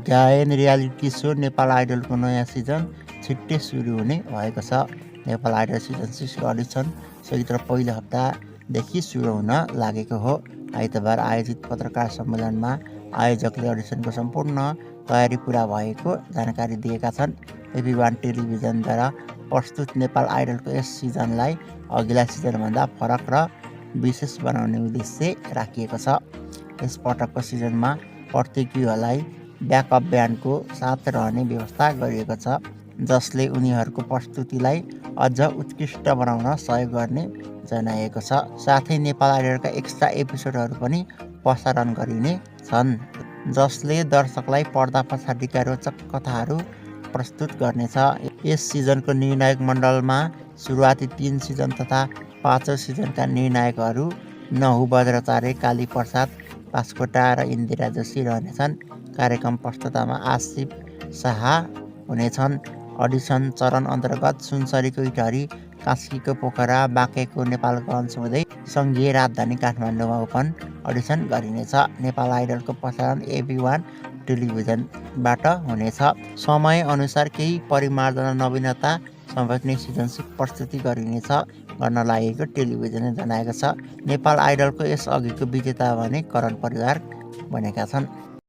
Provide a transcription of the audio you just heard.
गायन reality so Nepal आइडलको नयाँ season छिट्टै सुरु हुने भएको छ। नेपाल आइडल सिजन 6 अडिसन चैत्र पहिलो हप्तादेखि सुरु हुन लागेको हो। आइतबार आयोजित पत्रकार सम्मेलनमा आयोजकले अडिसनको सम्पूर्ण तयारी पुरा भएको जानकारी दिएका छन्। एबी1 टेलिभिजनद्वारा प्रस्तुत नेपाल आइडलको यस सिजनलाई अघिल्ला सिजनभन्दा फरक र विशेष बनाउने उद्देश्य राखिएको छ। यस पटकको सिजनमा प्रतियोगीहरूलाई ब्याकअप ब्यान्डको साथ रहने व्यवस्था गरिएको छ, जसले उनीहरूको प्रस्तुतिलाई अझ उत्कृष्ट बनाउन सहयोग गर्ने जनाइएको छ। साथै नेपाल आइडलका एक्स्ट्रा एपिसोडहरू पनि प्रसारण गरिने छन्, जसले दर्शकलाई पर्दा पछाडिका रोचक कथाहरू प्रस्तुत गर्नेछ। यस सिजनको निर्णायक मण्डलमा सुरुवाती 3 सिजन तथा 5औं सिजनका निर्णायकहरू नहु बज्राचार्य, काली प्रसाद बास्कोटा र इन्दिरा जोशी रहनेछन्। कार्यक्रम प्रस्तुतामा आसिफ शाह हुनेछन्। अडिसन चरण अन्तर्गत सुनसरीको इटहरी, कास्कीको पोखरा, बाँकेको नेपालगञ्ज हुँदै सङ्घीय राजधानी काठमाडौँमा ओपन अडिसन गरिनेछ। नेपाल आइडलको प्रसारण एबी1 टेलिभिजनबाट हुनेछ। समय अनुसार केही परिमार्जन नवीनता समेट्ने सिजन 6 प्रस्तुति गरिनेछ गर्न लागेको टेलिभिजनले जनाएको छ। नेपाल आइडलको यस अघिको विजेता भने करण परिवार बनेका छन्।